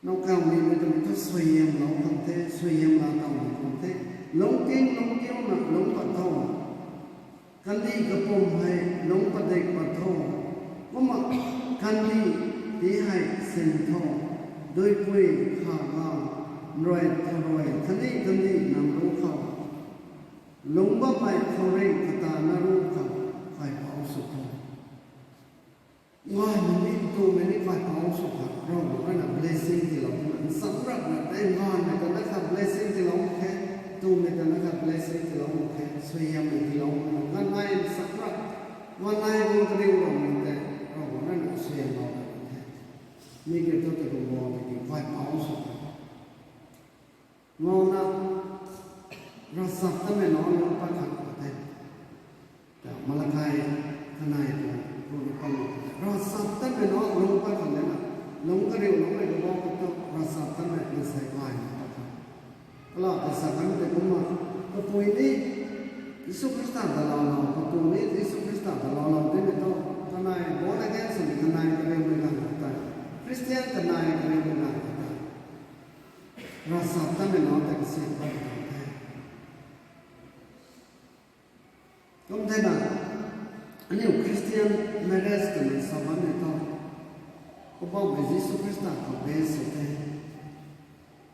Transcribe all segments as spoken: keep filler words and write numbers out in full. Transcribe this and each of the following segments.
Nowkaw nimei twmei thu suaihiamlou khang the, suaihiam la tawmei khang the. Lungking lungkiuna lungc pat tho. Kandih kapum hei lungc padik pat tho. Kumna kandih ti hei sin tho. Duipui, kha ga, nruai, tharuai, kandih kandih nang ru khou. Lungc bammei khouringh kata na ru khou, kaipouc sw tho. Nganvmei ni, tumei ni kaipouc sw kha, Ravguangc rui na blessing tiilou twna, nsam rap na tei nganvmei ta na kha blessing tiilou mak khe, tumei ta na kha blessing tiilou mak khe, suaihiammei tiilou mak khe, nganvmei nsam rap, nganvmei guang kariu ramei tei, Ravguangc rui na suaihiamlou mak khe. Mi kiu thu tei kum bo tiki kaipouc sw kha. Ngauna, ravchaptatmei nac lungc pat khang the. Ta Malakai kanei tuang, tuang pang, ravchaptatmei nac lungc pat khang de na. Lungc kariu lungcmei kabau khou thu, ravchaptatmei maansei gay na pat khang. Kalau ta sa kan tei kumna, kapui ni Jisu Khrista ta lou lou, kapui ni Jisu Khrista ta lou lou timei thu, kanei born again swmei kanei kariumei ganv khou tei, Christian kanei kariumei ganv khou tei, ravchaptatmei nac tei kasiam pat khang the. Kum thena, aniu Christian marriage twna sa bammei thu, Poubauhmei Jisu Khrista khou base sw the.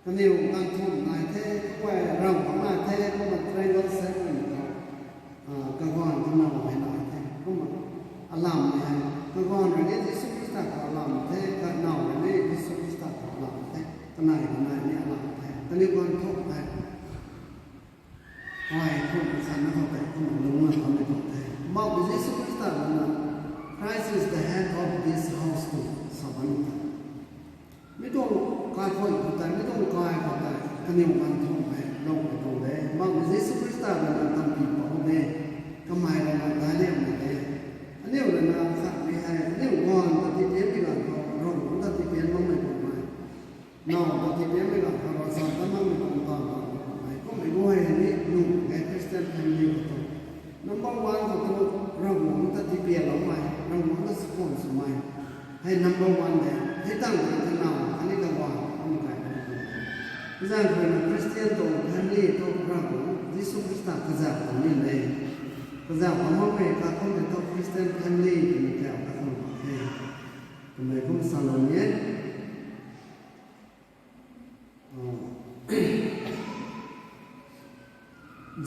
Kaniw ganv thumh nai the, kumna ramh khou nai the, kumna triangle shape nai the. Kagwan kanow hei nai the, kumna alam hei, kagwan rui ni Jisu Khrista khou alam the, kanow rui ni Jisu Khrista khou alam the, kanei kanei ni alam the, kaniw ganv thumh hei ai khun khanna khou tei kumna lungna bammei tuang the. Poubauhmei Jisu Khrista rui na, Christ is the head of this house twna sa bam the. Mi tuang kaikhun khou tei, mi tuang kai khou tei, kaniw ganv thumh hei lungmei tuang de. Poubauhmei Jisu Khrista rui na tampy pou de, kamei rui na daic liangmei de. Aniu rui na khatmei hei, aniu ganv ta tipianmei ganv khou, Ravguangc ta tipian makmei kummei, now ta tipianmei ganv khou ravchaptat makmei tuang taanv ta kummei, kummei guay ni nuh e Christian family khou tu. Number one khou tu, Ravguangc ta tipianloumei, Ravguangc ta chakhwang swmei hei number one de. Hei tangv ta kanow khatni kagwan kummei kai kan tu. Kazanc khou na Christian tuang family tu Ravguangc Jisu Khrista kazauh khou ni de. Kazauh khou makmei kaikhun tei thu Christian family twmei tei kaikhun mak the. Kamei kum salou ni e.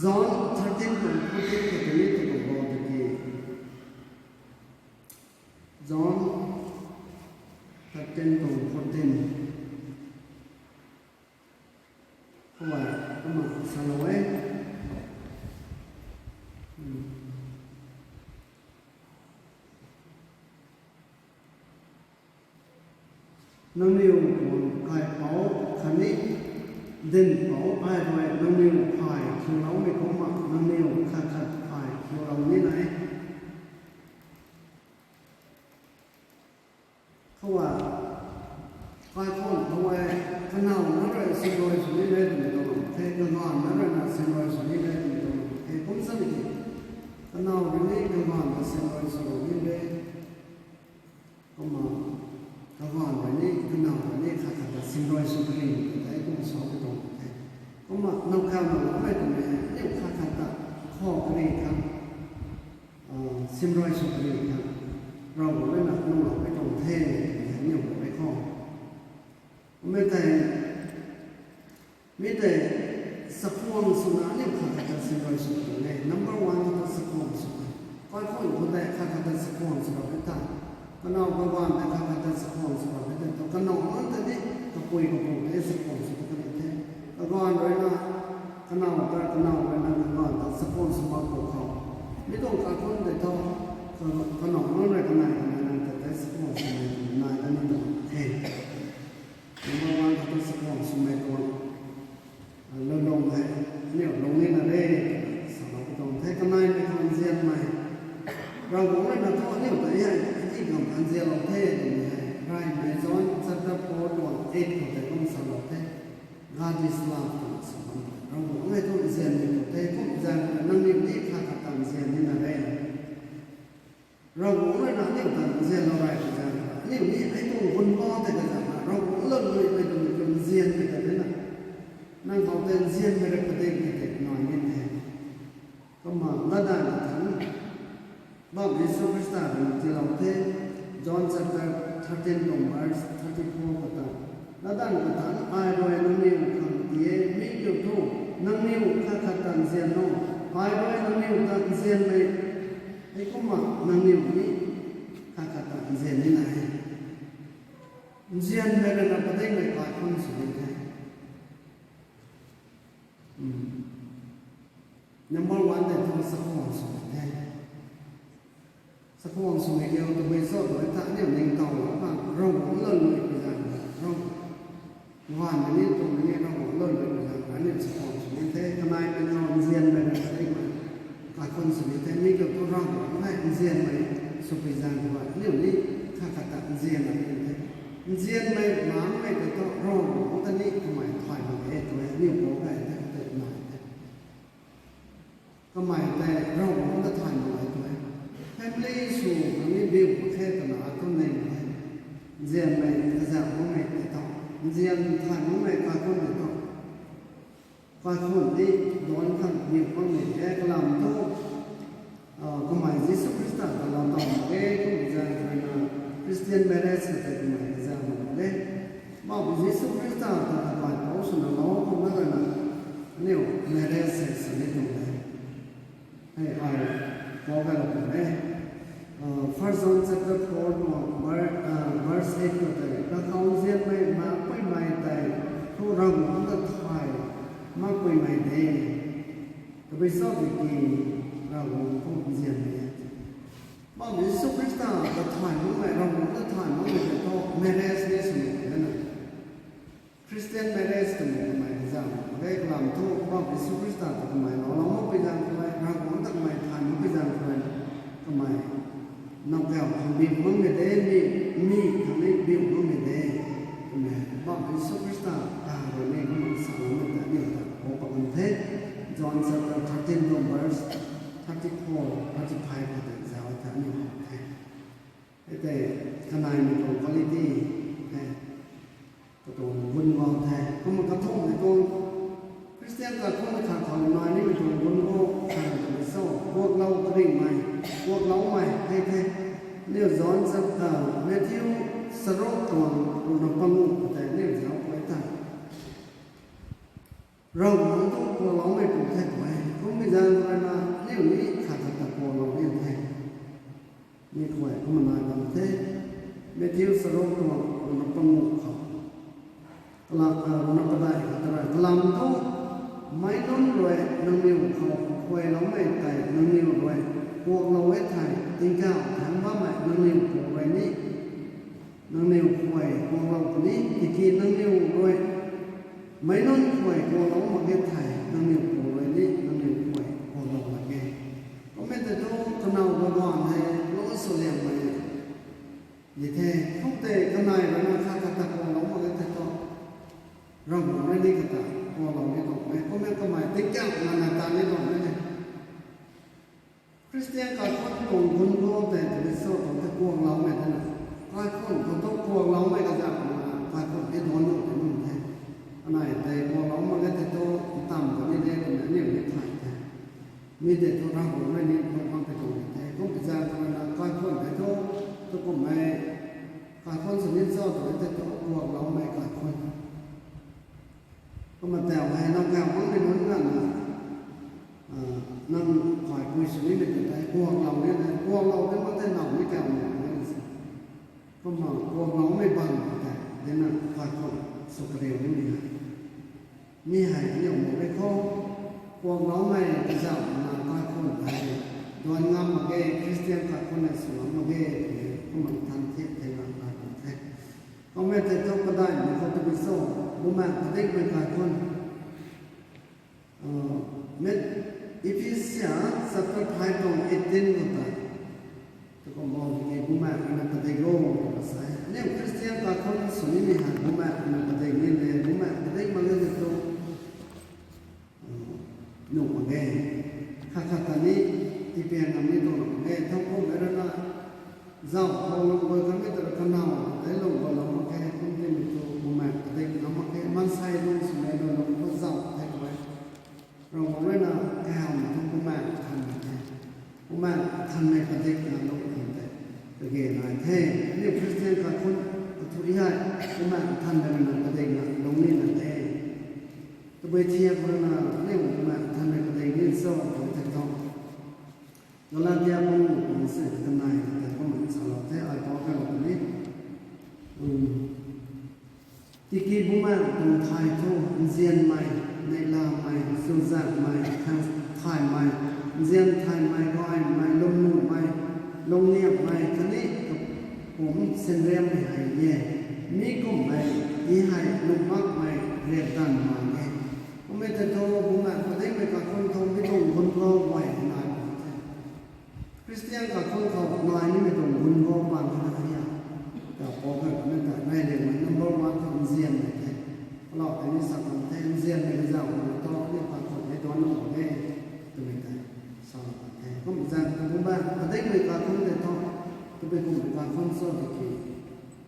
John thirteen tuang fourteen khou tei ni tw bam bo tiki, John thirteen tuang fourteen. Kumna, kumna salou e. Nangniw tuang kaipouc khatni dinhpouc ai rui nangniw phay thiuloumei kumna nangniw khat khat phay thiulou ni nai. Khou a, kaikhun khou e, kanow na rui sinrui sw ni de twmei tuang the, kagwan na rui na sinrui sw ni de twmei tuang the, kum sa ni ki. Kanow rui ni kagwan ta sinrui sw ni de. Kumna, kagwan rui ni, kanow rui ni khat khat ta sinrui sw kari tei kum sa ni tuang the. Kumna, nowkhou na loumei twmei, aniu khat khat ta khou kari khang, sinrui sw kari khang, Ravguangc rui na nunglou pui tuang the, twmei aniu rui khou. Kumna tei, mi tei, chakhwang swna aniu khat khat ta sinrui sw tuang e. Number one khou ta chakhwang sw e. Kaikhun khou tei khat khat ta chakhwang sw rap e ta. Kanow kagwan tei khat khat ta chakhwang sw rap e ta. Kanow nunc tei ni, kapui kapu tei chakhwang sw kan the. Kagwan rui na, kanow ta, kanow rui na kagwan ta chakhwang sw mak khou khou, mi tuang kaikhun tei thu, kanow nunc rui kanei kanei nang ta tei chakhwang swmei nai kan ni tuang the. Number one khou ta chakhwang swmei tuang, lulung hei, aniu lung nina re, salou pui tuang the, kaneimei khang nzianmei. Ravguangc rui na thu aniu ta hei, adi khang nzianlou the twmei hei, Reymei John chapter four tuang eight khou tei kum salou the. God is love twna sa bam the. Ravguangc hei thu nzianmei khou the, kum zaeng rui nangniw ni khat khat ta nzian nina re. Ravguangc rui na aniu ta nzianlou rey kazaeng, aniu ni hei tuang gunba tei kazaeng na, Ravguangc lungmei Nang khou tei nzianmei rui padik ni tei nai ni the. Kumna latdanv kathanc, Bam Jisu Khrista rui tiilou the, John chapter thirteen tuang verse thirty four khou ta, latdanv kathanc, ai rui nangniw khang tii e, mi kiu thu, nangniw khat khat ta nzian o, ai rui nangniw ta nzianmei, heikumna nangniw ni khat khat ta nzian ni nai e. Nzianmei rui na padikmei kaikhunc sw ni the. Number one tei thu sakhwang swmei the. Sakhwang swmei kiu tabui cho tw e tha, aniu ningtow lou khang Ravguangc lou lui pui zaeng, Ravguangc gaanvmei ni twmei ni Ravguangc lou lui pui zaeng aniu sakhwang sw ni the. Kanei pui nau nzianmei rui padikmei kaikhunc sw ni the, mi kiu thu Ravguangc hei nzianmei sw pui zaeng khou aniu ni khat khat ta nzian la ni the. Nzianmei maanmei tei thu Ravguangc ta ni kamei thay mak e tw e, aniu Poubauhmei tei tei nai the. Kamei tei Ravguangc ta thay mak e tw e. Family sw khang ni biu mak khe twna thu ning the. Nzianmei kazauh makmei tei thu, nzian thay makmei kaikhunc tei thu, kaikhunc ni duanc khang biu makmei the. Kalam thu, kamei Jisu Khrista ta lou taw mak e, kum zaeng rui na Christian marriage tei kamei kazauh mak e. Bam Jisu Khrista ta kaipouc swna lou kumna rui na, aniu marriage hei sw ni tuang e. Hei ai, Paul kalou tuang e. First John chapter four tuang ver-, verse eight khou tei, kakhou nzianmei makpuimei tei thu Ravguangc ta thay makpuimei de. Tabui cho tiki Ravguangc thu nzianmei e. Bam Jisu Khrista ta thay makmei, Ravguangc ta thay makmei tei thu marriage ni sw ni the na. Christian marriage twmei kamei kazauh mak e. Kalam thu Bam Jisu Khrista ta kamei lou lou makpui zaeng khou, Ravguangc ta kamei thay makpui zaeng khou, kamei nowkaw khang biu makmei de, mi, mi khang ni biu makmei de. Twmei Bam Jisu Khrista ta rui ni kumna saloumei ta aniu ta khou pat kan the. John chapter thirteen tuang verse thirty four, thirty five khou tei zauc ta aniu khou the. Hei tei kaneimei tuang quality the. Katuang gun guang the. Kumna kathumhmei tuang Christian kaikhunc khat khou nai nimei tuang gun guang khat twmei cho, kuaklou karingmei, kuakloumei hei the. Aniu John chapter, Matthew charuk tuang ruhna panguh khou tei aniu zauc pui tha. Ravguangc thu kuakloumei pu the tw e. Kummei zaeng rui na aniu ni khat khat ta kuaklou ni the. Mi khou kumna nai bam the. Matthew charuk tuang ruhna panguh khou, kalam, ruhna padeih khou ta rui, kalam thu, meic nunc rui nangniw khou khuayloumei tei nangniw rui kuaklou e thei, tingkauh thangc bammei nangniw Pu rui ni nangniw khuay kuaklou puni. Tiki nangniw rui meic nunc khuay kuaklou mak ge thei, nangniw Pu rui ni nangniw khuay kuaklou mak ge. Kummei tei thu kanow kaganv hei lou swliangmei ni the. Khoutei kanei rui na khat khat ta kuaklou mak ge thei thu, Ravguangc rui ni kata kuaklou ni tuang e. Kummei kamei tingkauh nana ta ni tuang e. Christian kaikhunc tuang gun guang tei twmei cho tuang the, kuakloumei twna. Kaikhunc khou thu kuakloumei kazauh na kaikhunc ni duanc nuh tei nuh the. Anei tei kuaklou mak ge thei thu ntam kani de twmei aniu ni thay the. Mi tei thu Ravguangc rui ni lung khang tei tuang the. Kummei zaeng rui na kaikhunc tei thu, tu kummei kaikhunc sw ni cho tw e thei thu kuakloumei kaikhunc. Kumna tau hei nowkaw makmei nunc ganv na, nang kaipui sw nimei tei kuaklou ni the, kuaklou ni mak tei now ni kau mak ni se. Kumna kuakloumei bam tei dina kaikhunc sw kariu nimei hei, mi hei aniu mak e khou, kuakloumei kazauh na kaikhunc hei duanc ngam mak ge, Christian kaikhunc hei sw ngam mak ge, kumna than thiak thei na kaikhunc the. Kummei tei thu padeihmei khou tabui cho, bumaengh padikmei kaikhunc. Mat-, Ephesia chapter five tuang eighteen khou tei, tu kum bam ki bumaengh rui na padik o twna sa e. Aniu Christian kaikhunc sw nimei hei bumaengh rui na padik ni de, bumaengh padik mak ge tei thu nuh mak ge. Khat khat ta ni tipian ngam ni tuang mak ge. Thowkumhmei rui na zauh khou lung guay kanmei ta rui kanow tei lung guaylou mak khe, kum timei thu bumaengh padik ngam mak khe. Maansei lung swmei rui lung khou zauh Hei, kumna thanmei rui na padeih na lungning na the. Tabui thiak rui na, aniu kumna thanmei padeih ni cho twmei tei thu, Galatia bung pung sw kanei ta kumna salou the, ai pau kalou ni. Tiki bumaengh tuang thay thu, nzianmei, neihlamei, chuzaenghmei, thaymei, nzian thaymei, gaymei, lwmnuhmei, lungniamhmei khatni kapumc sinriammei hei e. Mi kumhmei ti hei lungmakmei riakdanv mak e. Kummei tei thu bumaengh padikmei kaikhunc thu mi tuang gunlou guay nai bam the. Khristian kaikhunc khou nai nimei tuang gunlou pan the na kha. Kapou kha kanei ta nai le number one khou nzianmei the. Alou tei ni sa kan the, nzianmei kazauh khou thu aniu kaikhunc hei tuang na mak e twmei tei salou kan the. Kum zaeng khou bumaengh padikmei kaikhunc tei thu, tabui kummei kaikhunc cho tiki,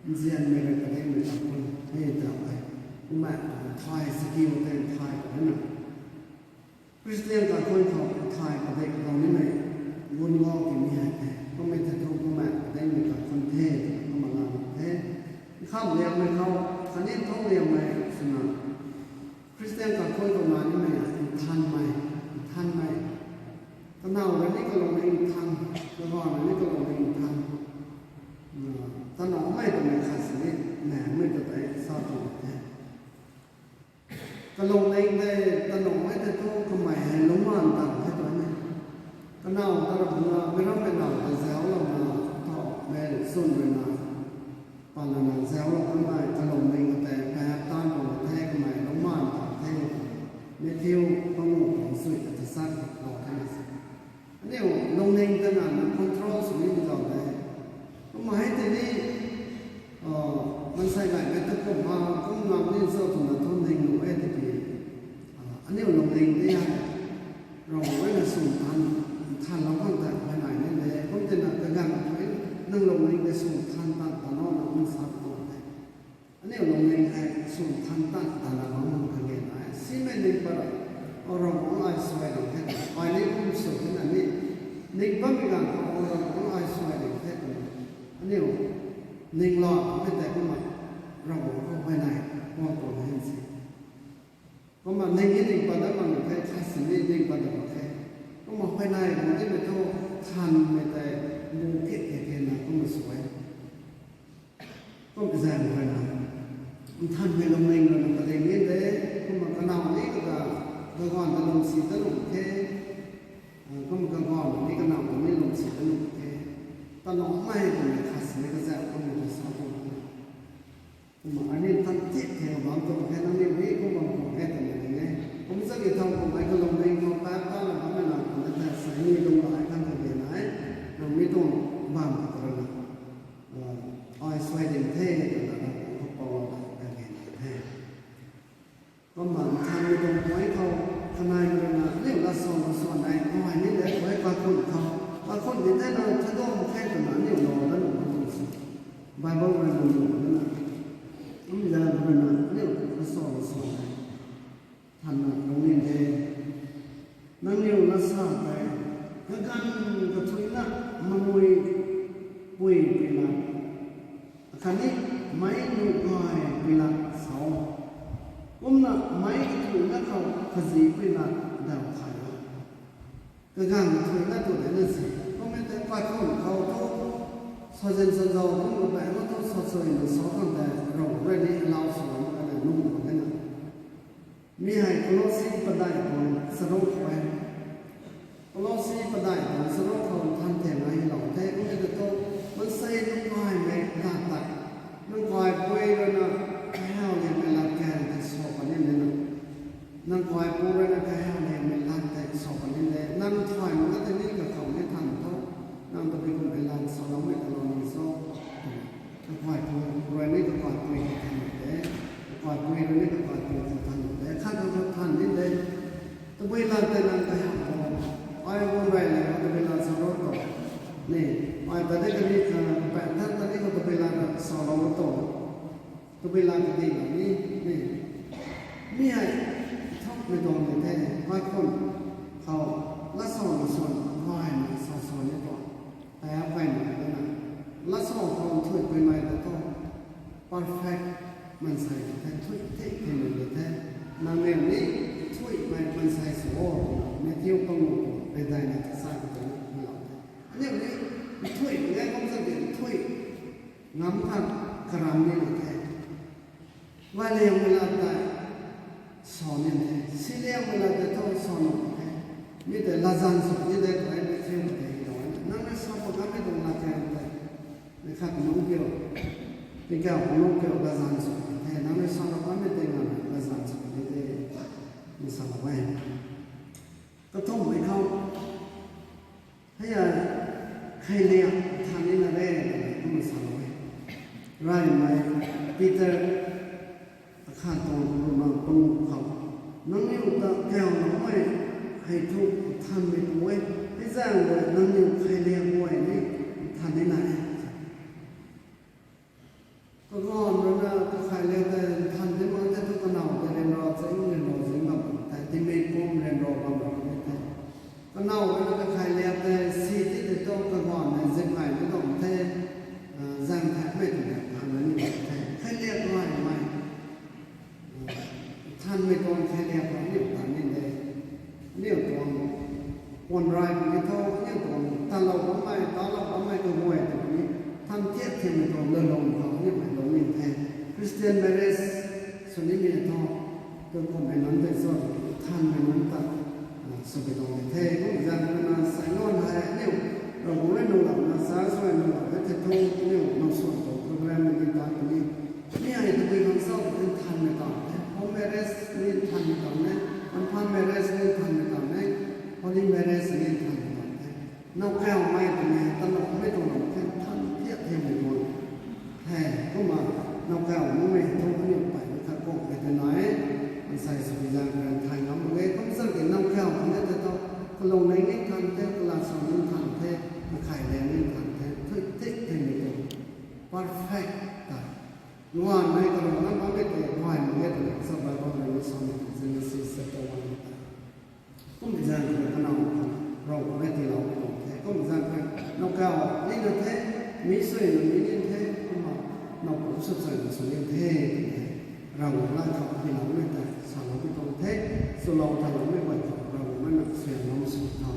nzianmei rui padikmei kaikhunc hei ta e. Kumna thay saki tei thay kan na. Khristian kaikhunc khou thay padik lou nimei gunlou ki mi hei the. Kummei tei thu bumaengh padikmei kaikhunc the, kumna la mak the. Nkham liangmei khou, khatni thau liangmei swna, Khristian kaikhunc khou nai nimei nthanmei, nthanmei. Kanow rui ni kalungning nthan, kaganv rui ni kalungning nthan. Tanow mei twmei khat sini, naengmei ta tei sa tuang the. Kalungning tei tanow mei tei thu kamei hei lungcmaanv tang the twna. Kanow ta ramna, mi rammei now ta zauclouna, thaumei swn rui na, pan lana zauclou kanmei kalungning tei paap taanv tuang the, kamei lungcmaanv tang the. Matthew panguh tuang sui ta ta sa lou the na se. Aniu lungning ta nganvna control sw ni zauc de. Kumna hei tei ni, maansei gaymei ta kumna, kum ngam ni cho twna thu ning nuh e tiki, aniu lungning tei hei, Ravguangc rui na sw nthan, nthanlou khang ta huayney ni de. Kum tina kaganv khou nang lungning tei sw nthan tan ta no na kum sa tuang de. Aniu lungning hei sw nthan tan ta na bam khang kage nai. Simei ning pat, o Ravguangc ai suai ding the, ai ni kum sw the na ni. Ning patmei ganv khou o Ravguangc ai suai ding the twna, aniu ning lou mei tei kumna Ravguangc khou huayney guang tuang hen si. Kumna ning ni ning pat dat mak khe, khat sini ning pat dat mak khe. Kumna huayney guang nimei thu nthanmei tei bu kit khe khe na kumna sw e. Kum zaeng rui na, nthanmei lungning rui na padik ni de, kumna kanow ni kata, kaganv ta lungsi ta lung khe, kumna kaganv ni kanow ta ni lungsi ta lung khe. Tanow mei twmei khat sini kazauh kummei ta sa tuang na. Kumna aniu nthan thik the bam tuang khe, nangniw ni kum bam tuang khe twmei ning e. Kum sa ki thau kummei kalungning khou paap tana bammei na kumna ta sa ni lung ai khang kage nai, nang mi tuang bam khou rui na, ai suai ding the twna Ravguangc khou paulou ta kage nai the. Kumna nthanmei tuang point khou, kaneimei rui na aniu lat swan lat swan nai, ai ni de, ai kaikhunc khou, kaikhunc ni thena thadum khe twna aniu lou dat nuh khang si. Bible rui lou nuh na, kum zaeng rui na aniu lat swan lat swan nai, thanna lungning de. Nangniw lat sa tei, kaganv kathuicna manui pui pui na, khatni meic nuh gay pui na sa o. Kumna meic kathuicna khou kazipui na daw thay o. Kaganv kathuicna tw de na si. Kummei tei kaikhunc khou thu, sazen sazau kum kapaengna thu sa suina sa khang tei Ravguangc rui ni allow swlou mak khe na nuh mak khe na. Mi hei Kolosi padeih tuang charuk khou e. Kolosi padeih tuang charuk khou nthan theng nai lou the, kummei tei thu, maansei nunc gaymei lat tei, nang kaipui rui na kahaw liangmei lat kang tei sa puni de na. Nang kaipui rui na kahaw liangmei lat tei sa puni de, nang thay mak na tei ni kakhou ni than tho, nang tabui kummei lat saloumei ta lou ni cho. Kaipui rui ni kaipui ta than de, kaipui rui ni kaipui ta than de, khat khou than ni de. Tabui lat tei nang kahaw khou, ai guang rey le, tabui lat sa ro to. Ni, ai ta de kani, kapaeng than ta ni khou tabui lat salou to. Tabui lat kadi la ni, ni. Mi hei, thukmei tuang ni the, kaikhunc khou, lat sa na swan, gaymei sa swan ni tuang. Tei akai na de na. Lat sa khou nthuihpuimei ta thu. perfect mansei the, thuy the, the, the, the. Nang niw ni thuymei mansei sw o, Matthew pangu, pedai na sa ka tei ni lou the. Aniw ni thuy ngai kum sa di thuy ngam khat karam ni the. Valiang mei la tei sa ni the, siliang mei la tei thu sa ni the. Mi tei latzan sw ni de tei Matthew ka tei ni lou. Nang ni sa pa kamei tuang la tei tei. Ni khat nung kiu, tingkauh nung kiu latzan sw the, nang ni sa pa kamei tei nang latzan sw ni de. Ni sa lou e. Kathumhmei khou, hei a, kheiliak than ni na re, twna kumna salou e. Raymei Peter akhat tuang runa panguh khou, nangniw ta kauloumei hei thu nthanmei pu e, hei zaeng rui nangniw kheiliak guay ni nthan ni na e. Kaganv rui na kakheiliak tei nthan di mak the thu kanow tei ryanra zing, ryanra zing bam tei, tingmik kum ryanra bam bam ni the. Kanow rui na kakheiliak tei si ti tei thu kaganv mei zip kay ni tuang the, zaeng thaymei tei thangna ni bam the. Kheiliak gaymei, nthanmei tuang kheiliak khou aniu tan ni de. Aniu tuang kuan ray puni thu, aniu tuang talou bammei, talou bammei kaguay tei puni, nthan thiak thiammei tuang lwnlung khou aniu hei lung ni the. Christian marriage sw nimei thu, tu kummei nunc tei cho, nthanmei nunc ta, a, swpui tuang ni the. Kum zaeng rui na sai luan hei aniu Ravguangc rui nunglana sa swmei nunglana the thu, aniu nang swan tuang program ni ta puni. Mi hei tabui khang sau tei nthanmei tuang the, home marriage ni nthanmei tuang e, unphan marriage ni nthanmei tuang e, holy marriage ni nthanmei tuang the. Nowkaumei twmei taloumei tuang lam the, nthan thiak thiammei tuang the. Kumna nowkau makmei thu aniu peyna khat kummei tei nai e. Mansei swpui zaeng rui nthan ngam mak ge. Kum zaeng tei nowkau khang e tei thu, kalung nai ni nthan the, kalat sw ni nthan the, kakheiliak ni nthan the, thuy thik thikmei tuang perfect ta. Luan mei kalung na bammei tei guay mak ge twna sa Bible rui ni sa ni, Genesis chapter one ta. Kummei zaeng khou kanow khang Ravguangc rui tiilou tuang the. Kummei zaeng khou nowkau ni na the, mi sui na mi ni the, kumna nowpu sw sui na sw ni the, tw the. Ravguangc lat khou tiiloumei tei salou ni tuang the, swlou thaloumei guay khou Ravguangc rui na suaihiam lou sw tho.